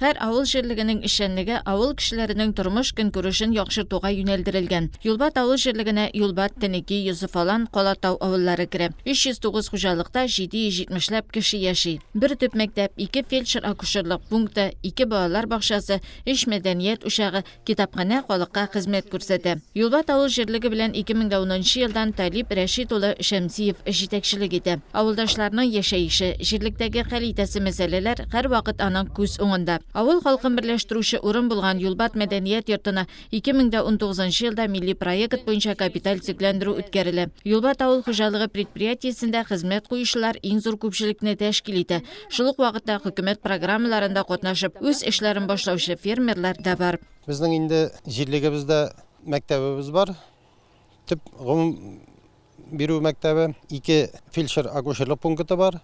Һәр авыл җирлегенең эшчәнлеге авыл кешеләренең тормыш-көнкүрешен яхшыртуга юнәлдерелгән. Юлбат авыл җирлегенә Юлбат, Тенеки, Йосыфалан, Калатау авыллары керә. 309 хуҗалыкта 770 ләп кеше яши. Бер төп мәктәп, ике фельдшер-акушерлык пункты, ике балалар бакчасы, өч мәдәният учагы, Китапханә халыкка хезмәт күрсәтә. Юлбат авыл җирлеге белән 2010 нчы елдан Талип Рәшит улы Шәмсиев җитәкчелек итә. Авылдашларның яшәеше, җирлектәге хәл итәсе мәсьәләләр һәрвакыт аның күз уңында. Авыл халкын берләштерүче урын булган Юлбат мәдәният йортына 2019 нчы елда милли проект буенча капиталь төзекләндерү үткәрелә. Юлбат авыл хуҗалыгы предприятиесендә хезмәт куючылар иң зур күпчелекне тәшкил итә. Шул ук вакытта хөкүмәт программаларында катнашып, үз эшләрен башлаучы фермерлар да бар. Безнең инде җирлегебездә мәктәбебез бар. Төп гомум бирү мәктәбе, ике фельдшер-акушерлык пункты бар,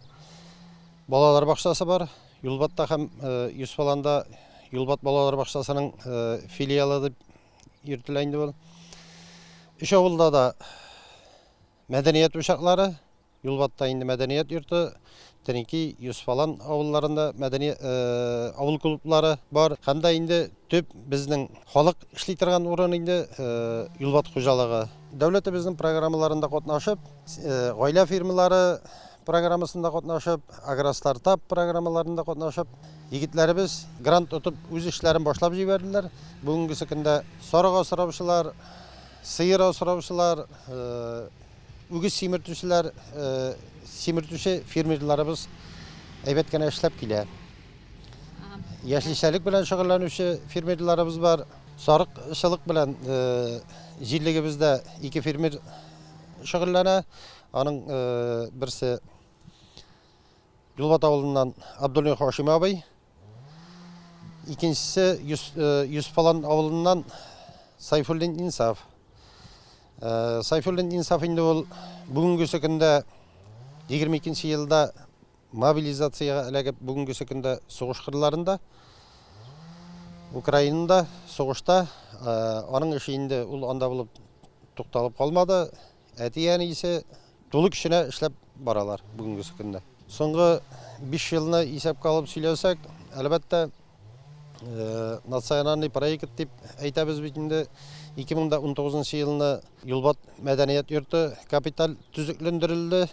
балалар бакчасы бар. Юлбатта һәм Йосыфаланда Юлбат балалар бакчасының филиалы дип йөртелә инде ул. Өч авылда да мәдәният учаклары, Юлбатта инде мәдәният йорты, Теники, Юсфалан авылларында мәдәни авыл клублары бар. Һәм дә инде төп безнең халык эшли торган урын инде Юлбат хуҗалыгы. Дәүләтебезнең программаларында катнашып, гаилә фирмалары программасында катнашып, агростартап программаларында катнашып, егетләребез грант отып үз эшләрен башлап җибәрделәр. Бүгенгесе көндә сарык асраучылар, сыер асраучылар, Үгез симертүчеләр, симертүче фермерларыбыз әйбәт кенә эшләп килә. Яшелчәлек белән шөгыльләнүче фермерларыбыз бар. Сарыкчылык белән җирлегебездә ике фермер шөгыльләнә. Аның берсе Юлбат авылыннан Абдуллин Хашим абый, икенчесе Йосыфалан авылыннан Сайфуллин Инсаф. Сайфуллин Инсаф инде ул бүгенгесе көндә 22 елда мобилизациягә эләгеп, бүгенгесе көндә сугыш кырларында, Украинада сугышта. Аның эше инде ул анда булып тукталып калмады. Әти-әнисе тулы көченә эшләп баралар бүгенгесе көндә. Соңгы 5 елны исәпкә алып сөйләсәк, әлбәттә, национальный проект дип әйтәбез бит инде. 2019 елны Юлбат мәдәният йорты капиталь төзекләндерелде.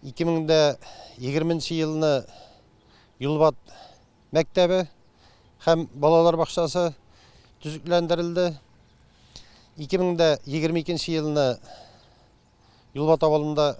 2020 елны Юлбат мәктәбе һәм балалар бакчасы төзекләндерелде. 2022 елны Юлбат авылында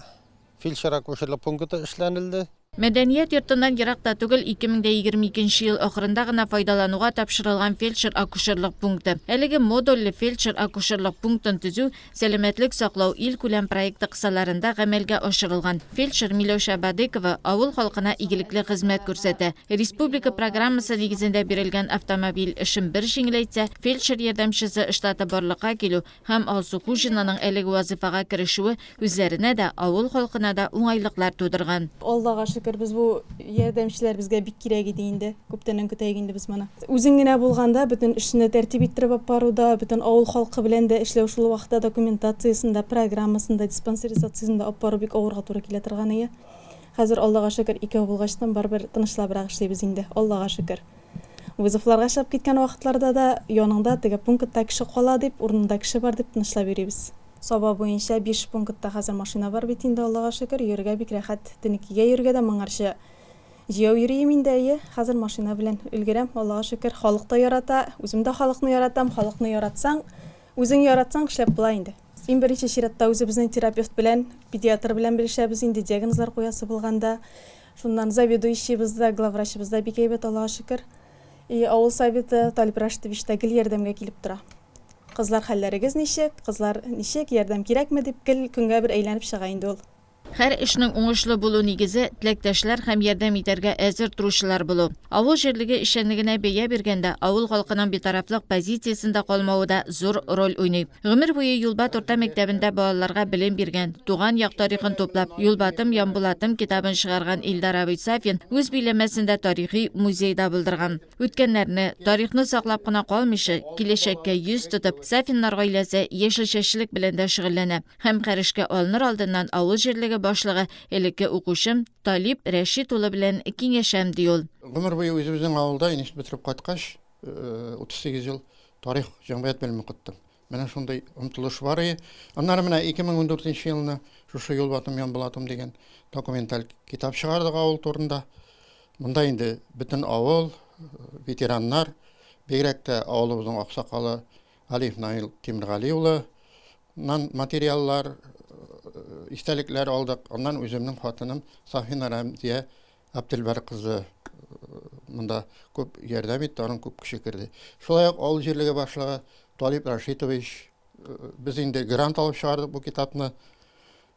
фельдшер-акушерлык пункты эшләнелде. Мәдәният йортыннан ерак та түгел 2022 ел ахырында гына файдалануга тапшырылган фельдшер-акушерлык пункты. Әлеге модульле фельдшер-акушерлык пунктын төзү Сәламәтлек саклау илкүләм проекты кысаларында гамәлгә ашырылган. Фельдшер Миләүшә Бадыйкова авыл халкына игелекле хезмәт күрсәтә. Республика программасы нигезендә бирелгән автомобиль эшен бер җиңеләйтсә, фельдшер ярдәмчесе штаты барлыкка килү һәм Алсу Хуҗинаның әлеге вазыйфага керешүе үзләренә дә, авыл халкына да уңайлыклар тудырган. Аллага шөкер, без бу ярдәмчеләр безгә бик кирәк иде инде. Күптәннән көтә идек инде без моны. Үзең генә булганда, бөтен эшне тәртип иттереп алып бару да, бөтен авыл халкы белән дә эшләү, шул вакытта документациясен дә, программасын да, диспансеризациясен дә алып бару бик авырга туры килә торган ие. Хәзер, Аллага шөкер, икәү булгачтын, барыбер тынычлабрак эшлибез инде, Аллага шөкер. Вызовларга чыгып киткән вакытларда да яныңда теге пунктта кеше кала дип, урынында кеше бар дип тынычлап йөрибез. Саба буенча биш пунктта хәзер машина бар бит инде, Аллага шөкер, йөрергә бик рәхәт. Тенекигә йөрергә дә моңарчы җәяү йөри идем инде, әйе. Хәзер машина белән өлгерәм, Аллага шөкер. Халык та ярата, үзем дә халыкны яратам. Халыкны яратсаң, үзең яратсаң, эшләп була инде. Иң беренче чиратта үзебезнең терапевт белән, педиатр белән белешәбез инде, диагнозлар куясы булганда. Шуннан заведующиебыз да, главврачыбыз да бик әйбәт, Аллага шөкер. И авыл советы, Талип Рашитович та гел ярдәмгә килеп тора. Кызлар, хәлләрегез ничек, кызлар ничек, ярдәм кирәкме дип гел көнгә бер әйләнеп чыга инде ул. Һәр эшнең уңышлы булу нигезе, теләктәшләр һәм ярдәм итәргә әзер торучылар булу. Авыл җирлеге эшчәнлегенә бәя биргәндә, авыл халкының битарафлык позициясендә калмавы да зур роль уйный. Гомер буе Юлбат урта мәктәбендә балаларга белем биргән, туган як тарихын туплап, Юлбатым, Ямбулатым китабын чыгарган Илдар абый Сафин үз биләмәсендә тарихи музей да булдырган. Үткәннәрне, тарихны саклап кына калмыйча, киләчәккә йөз тотып, Сафиннар гаиләсе яшелчәчелек белән дә шөгыльләнә һәм хәрешкә алыныр алдыннан авыл җирлеге башлыгы, элекке укучым Талип Рәшит улы белән киңәшәм, ди ул. Гомер буе үзебезнең авылда институт бетереп кайткач, 38 ел тарих, җәмгыять белеме укыттым. Менә шундый омтылыш бар иде. Аннары менә 2014 елны шушы Юлбатым Янбулатым дигән документаль китап чыгардык авыл турында. Монда инде бөтен авыл, ветераннар, бигрәк тә авылыбызның аксакалы Галиев Наил Тимергали улы нан материаллар, истәлекләр алдык. Аннан үземнең хатыным Сафина Рәмзия Әптелбәр кызы монда күп ярдәм итте, аның күп көче керде. Шулай ук авыл җирлеге башлыгы Талип Рашитович, без инде грант алып чыгардык бу китапны.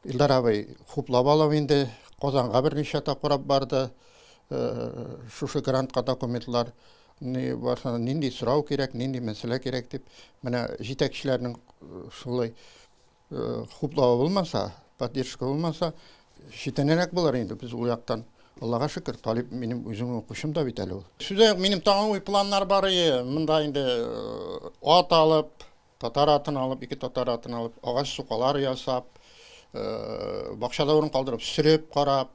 Илдар абый хуплап алып инде Казанга берничә тапкыр барды. Шушы грантка документлар ни барса, нинди сорау кирәк, нинди мәсьәлә кирәк дип, менә җитәкчеләрнең шулай хуплавы булмаса, поддержка булмаса, читенрәк булыр инде без ул яктан. Аллага шөкер, Талип минем үземнең укучым да бит әле ул. Сүз юк, минем тагын уй планнар бар ие. Монда инде ат алып, татар атын алып, ике татар атын алып, агач сукалар ясап, бакчада урын калдырып, сөреп карап,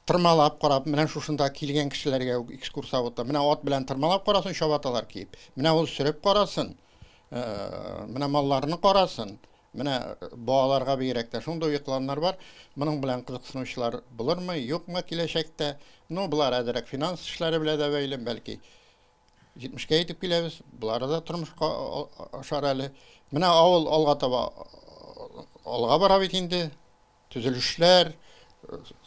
тырмалап карап, менә шушында килгән кешеләргә үк экскурсовод та, менә ат белән тырмалап карасын, чабаталар киеп. Менә ул сөреп карасын, менә малларны карасын, менә балаларга бигрәк тә шундый планнар бар. Моның белән кызыксынучылар булырмы, юкмы киләчәктә? Ну, болар әзрәк финанс эшләре белән дә бәйле, бәлки 70-кә җитеп киләбез, болары да тормышка ашар әле. Менә авыл алга таба алга бара бит инде. Төзелешләр,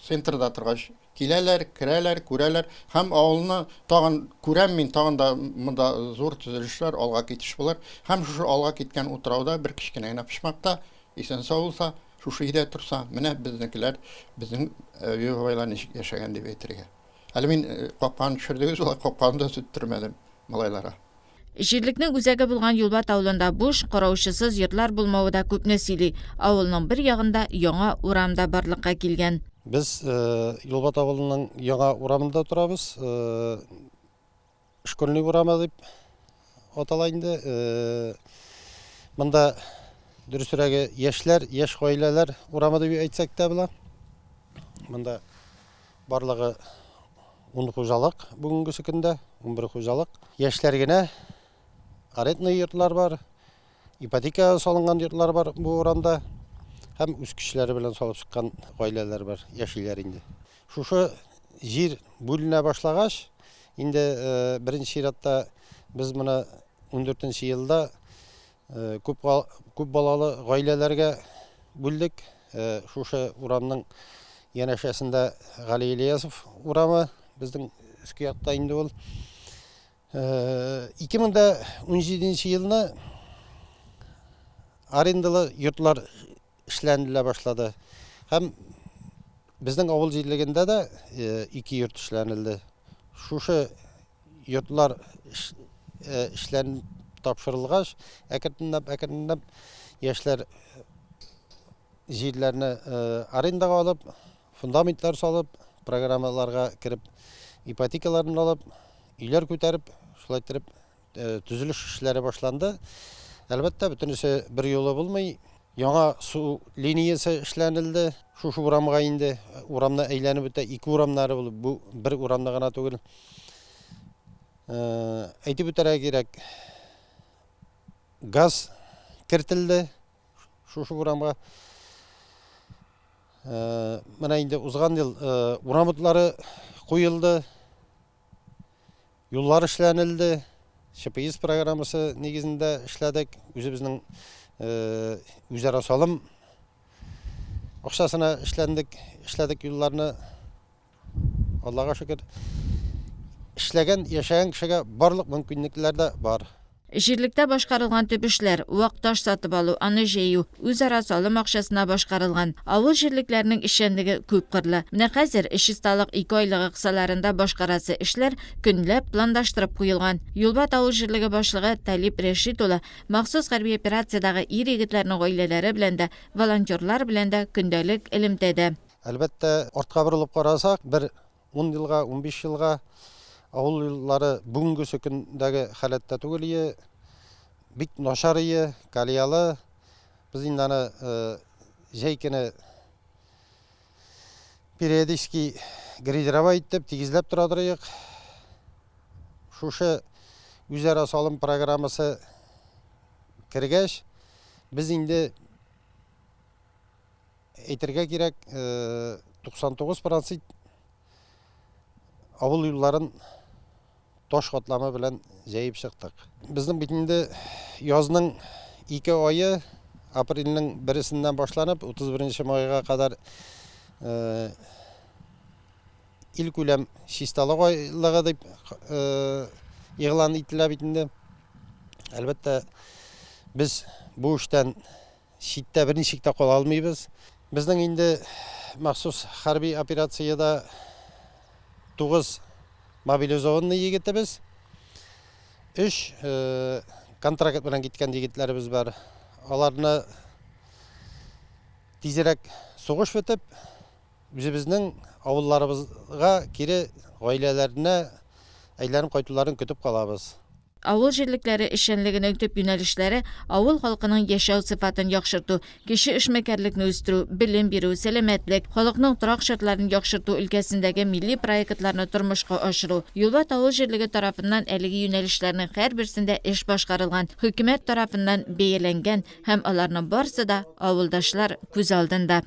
центрда торгач киләләр, керәләр, күрәләр һәм авылны тагын күрәм мин, тагын да монда зур төзелешләр, алга китеш булыр. Һәм шушы алга киткән утрауда бер кечкенә генә почмакта исән-сау булса, шушы өйдә торса, менә безнекеләр, безнең әби бабайлар ничек яшәгән дип әйтергә. Әле мин капканы төшердегез, алай капканы да сүттермәдем малайларга. Җирлекнең үзәге булган Юлбат авылында буш, караучысыз йортлар булмавы да күпне сөйли. Авылның бер ягында яңа урам да барлыкка килгән. Без Юлбат авылының яңа урамында торабыз. Школьный урамы дип атала инде. Монда дөресрәге яшьләр, яшь гаиләләр урамы дип әйтсәк тә була. Монда барлыгы 10 хуҗалык бүгенгесе көндә, 11 хуҗалык. Яшьләр генә, арендный йортлар бар, ипотека салынган йортлар бар бу урамда һәм үз көчләре белән салып чыккан гаиләләр бар, яшиләр инде. Шушы җир бүленә башлагач, инде беренче чиратта без моны 14 елда Күп күп балалы гаиләләргә бүлдек. Шушы урамның янәшәсендә Гали Ильясов урамы, безнең өске якта инде ул. 2017 елны арендалы йортлар эшләнелә башлады. Һәм безнең авыл җирлегендә дә ике йорт эшләнелде. Шушы йортлар эшләнеп тапшырылгач, әкренләп-әкренләп яшьләр җирләрне арендага алып, фундаментлар салып, программаларга кереп, ипотекаларын алып, өйләр күтәреп, шулай иттереп төзелеш эшләре башланды. Әлбәттә, бөтенесе бер юлы булмый. Яңа су линиясе эшләнелде. Шушы урамга инде, урамны әйләнеп үтә, ике урамнары булып, бу бер урамны гына түгел. Әйтеп үтәргә кирәк, газ кертелде шушы урамга. Менә инде узган ел урам утлары куелды. Юллар эшләнелде. ЧПИС программасы нигезендә эшләдек. Үзебезнең үзара салым акчасына эшләндек, эшләдек юлларны. Аллага шөкер. Эшләгән, яшәгән кешегә барлык мөмкинлекләр дә бар. Җирлектә башкарылган төп эшләр, вак таш сатып алу, аны җәю, үзара салым акчасына башкарылган. Авыл җирлекләренең эшчәнлеге күпкырлы. Менә хәзер чисталык икеайлыгы кысаларында башкарасы эшләр көнләп планлаштырып куелган. Юлбат авыл җирлеге башлыгы Талип Рәшит улы махсус хәрби операциядәге ир-егетләрнең гаиләләре белән дә, волонтерлар белән дә көндәлек элемтәдә. Әлбәттә, артка борылып карасак, бер Ун елга, 15 елга авыл юллары бүгенгесе көндәге халәттә түгел ие, бик начар ие, колеялы. Без инде аны җәй көне Периодически грейдеровать итеп, тигезләп тора торыйк. Шушы үзара салым программасы кергәч, без инде әйтергә кирәк, 99 процент авыл юлларын таш катламы белән җәеп чыктык. Безнең бит инде язның ике ае, апрельнең бересеннән башланып, 31 майга кадәр илкүләм чисталык айлыгы дип игълан ителә бит инде. Әлбәттә, без бу эштән читтә берничек тә кала алмыйбыз. Безнең инде махсус хәрби операциядә 9 мобилизованный егетебез, 3 контракт белән киткән егетләребез бар. Аларны тизрәк сугыш бетеп, үзебезнең авылларыбызга кире гаиләләренә әйләнеп кайтуларын көтеп калабыз. Авыл җирлекләре эшчәнлегенең төп юнәлешләре, авыл халкының яшәү сыйфатын яхшырту, кече эшмәкәрлекне үстерү, белем бирү, сәламәтлек, халыкның торак шартларын яхшырту өлкәсендәге милли проектларны тормышка ашыру. Юлбат авыл җирлеге тарафыннан әлеге юнәлешләрнең һәрберсендә эш башкарылган, хөкүмәт тарафыннан бәяләнгән һәм аларның барысы да авылдашлар күз алдында.